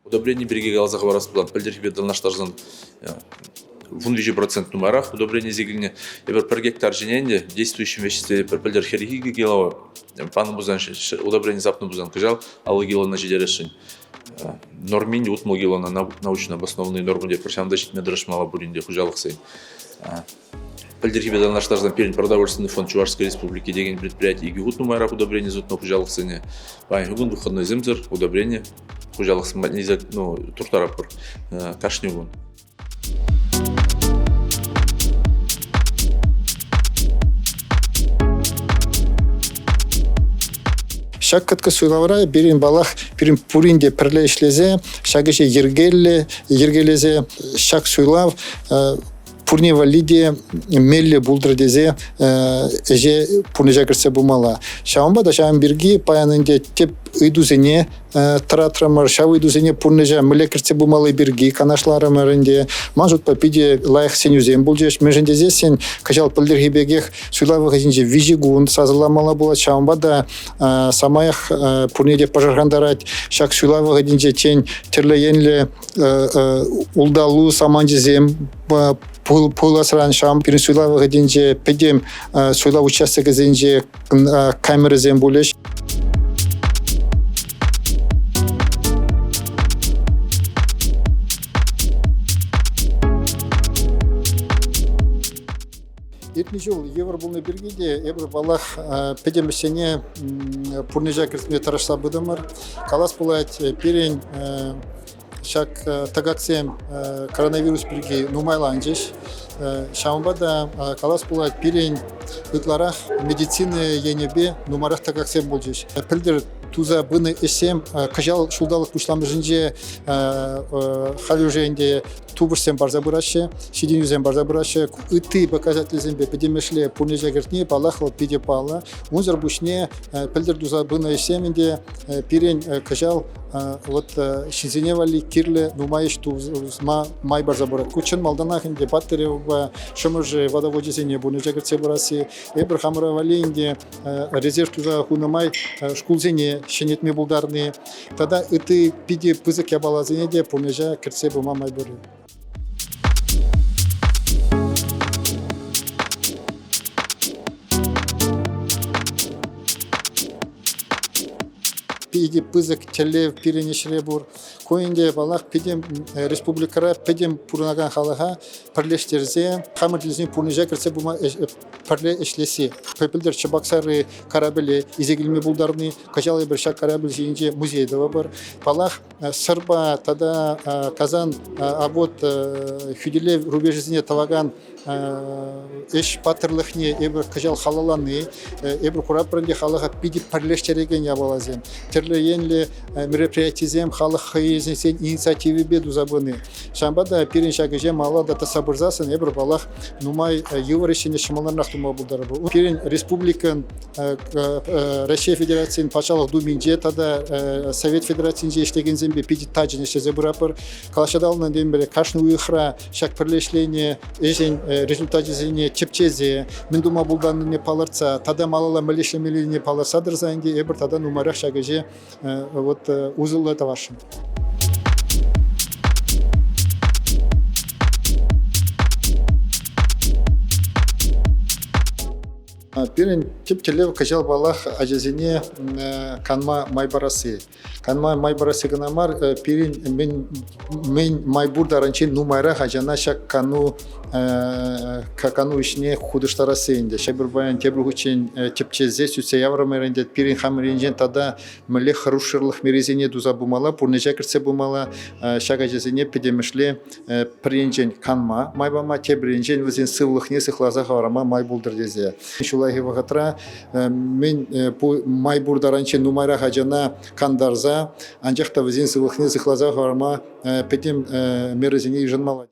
Удобрени пирки каласа хӑварас пулсан, пӗлтӗрхипе танлаштарсан 13% нумайрах удобрени илнӗ. Эпир пӗр гектар ҫине ӗнтӗ действующим веществе пӗлтӗр 42 кило панӑ пулсан, удобрени сапнӑ пулсан, кӑҫал 50 килона ҫитересшӗн. Нормин 60 килона научно обоснованный норма тетпӗр. Ҫавӑнта ҫитме тӑрӑшмалла пулин те хуҫалӑхсен. Пӗлтӗрхипе танлаштарсан пирӗн продовольственный фонд Чувашской Республики текен предприяти икӗ хут нумайрах удобрени сутнӑ хуҫалӑхсене. Паянхи кун выходнойсемсӗр удобрени хуҫалӑхсем патне илсе турттаратпӑр кашни кун. Ҫак кӑткӑс суйлавра пирӗн паллах, пирӗн пурин те пӗрле ӗҫлесе, ҫак ӗҫе йӗркеллӗ йӗркелесе ҫак суйлав пурне валли те меллӗ пултӑр тесе ӗҫе пурнӑҫа кӗртсе пымалла. Ҫавӑнпа та ҫавӑн пирки паян ӗнтӗ тӗп ыйтусене тӑратрӑмӑр. Ҫав ыйтусене пурнӑҫа мӗнле кӗртсе пымалли пирки канашларӑмӑр ӗнтӗ. Ман шутпа питӗ лайӑх сӗнӳсем пулчӗҫ. Мӗншӗн тесессӗн кӑҫал пӗлтӗрхи пекех суйлав вӑхӑтӗнче 3 кун сасӑламалла пулать. Ҫавӑнпа та самаях пурне те пӑшӑрхантарать. Ҫак суйлав вӑхӑтӗнче тен тӗрлӗ енлӗ улталу саманчӗсем пуласран ҫавӑн пирӗн суйлав вӑхӑтӗнче пӗтӗм суйлав участокӗсенче камерӑсем пулӗҫ. Иртнӗ ҫул йывӑр пулнӑ пирки те эпир, паллах, пӗтӗм ӗҫсене пурнӑҫа кӗртме тӑрӑшса пытӑмӑр. Калас пулать, пирӗн ҫак тӑкаксем коронавирус пирки нумайланчӗҫ. Ҫавӑнпа та калас пулать, пирӗн ытларах медицина енӗпе нумайрах тӑкаксем пулчӗҫ. Пӗлтӗр туса пынӑ ӗҫсем кӑҫал ҫулталӑк пуҫламӑшӗнче халь уже ӗнтӗ тупӑшсем парса пыраҫҫӗ, ҫитӗнӳсем парса пыраҫҫӗ. Ытти показательсемпе пӗтӗмӗшле пурнӑҫа кӗртни, паллах, вӑл питӗ паллӑ. Унсӑр пуҫне пӗлтӗр туса пынӑ ӗҫсем ӗнтӗ пирӗн кӑҫал вот ҫынсене валли кирлӗ нумай ӗҫ тума май парса пырать. Ку чӑн малтанах ӗнтӗ Батыревпа Шӑмӑршӑ водовочӗсене пурнӑҫа кӗртсе пырасси. Эпир хамӑра валли ӗнтӗ резерв туса хунӑ май шкулсене ҫӗнетме пултарни тата ытти питӗ пысӑк япаласене те пурнӑҫа кӗртсе пыма май пур. Питӗ пысӑк тӗллев пирӗн ӗҫре пур. Ку ӗнтӗ, паллах, пӗтӗм республикӑра пӗтӗм пурӑнакан халӑха пӗрлештерсе хамӑр тӗллевсене пурнӑҫа кӗртсе пыма пӗрле ӗҫлесси. Пӗлтӗр Чебоксары корабле илсе килме пултарни, кӑҫал эпир ҫак корабль ҫинче музей тӑвӑпӑр. Паллах, Сӑрпа тата Казан обод хӳтӗлев рубежӗсене тӑвакан ӗҫ паттӑрлӑхне эпир кӑҫал халаллани, эпир куратпӑр ӗнтӗ халӑха питӗ пӗрлештерекен япаласем. Тӗрлӗ енлӗ мероприятисем халӑх хӑйсен инициативипе туса пыни. Ҫавӑнпа та пирӗн ҫак ӗҫе малалла та тӑсса пырсассӑн эпир, паллах, нумай йывӑр ӗҫсене ҫӑмӑллӑнрах тума пултарӑпӑр. Пирӗн республикӑн Раҫҫей Федерацийӗн Патшалӑх Думинче тата Совет Федерацийӗнче ӗҫлекенсемпе питӗ тачӑн ӗҫлесе пыратпӑр. Калаҫса татӑлнӑ тенпе кашни уйӑхра ҫак пӗрле ӗҫленӗ ӗҫӗн результачӗсене тӗпчесе, мӗн тума пултарнине палӑртса тата малалла мӗнле ӗҫлемеллине палӑртса тӑрса ӗнтӗ эпир тата нумайрах ҫак ӗҫе вот усӑллӑ тӑвасшӑн. Пирӗн тӗп тӗллев кӑҫал, паллах, ачасене канма май парасси. Канма май парасси кӑна мар, пирӗн мӗн май пур таранччен нумайрах ачана ҫак кану кану ӗҫне хутӑштарасси ӗнтӗ. Ҫӗпӗр паян тепӗр хутчен тӗпчесе сӳтсе яврӑмӑр ӗнтӗ. Пирӗн хамӑр енчен тата мӗнле хӑрушсӑрлӑх мерисене туса пымалла, пурнӑҫа кӗртсе пымалла, ҫак ачасене пӗтӗмӗшле пӗр енчен канма май пама, тепӗр енчен вӗсен сывлӑхне сыхласа хӑварма май пултӑр тесе. Ҫуллахи вӑхӑтра мӗн май пур таранччен нумайрах ачана кантарса, анчах та вӗсен сывлӑхне сыхласа хӑварма пӗтӗм мерӑсене йышӑнмалла.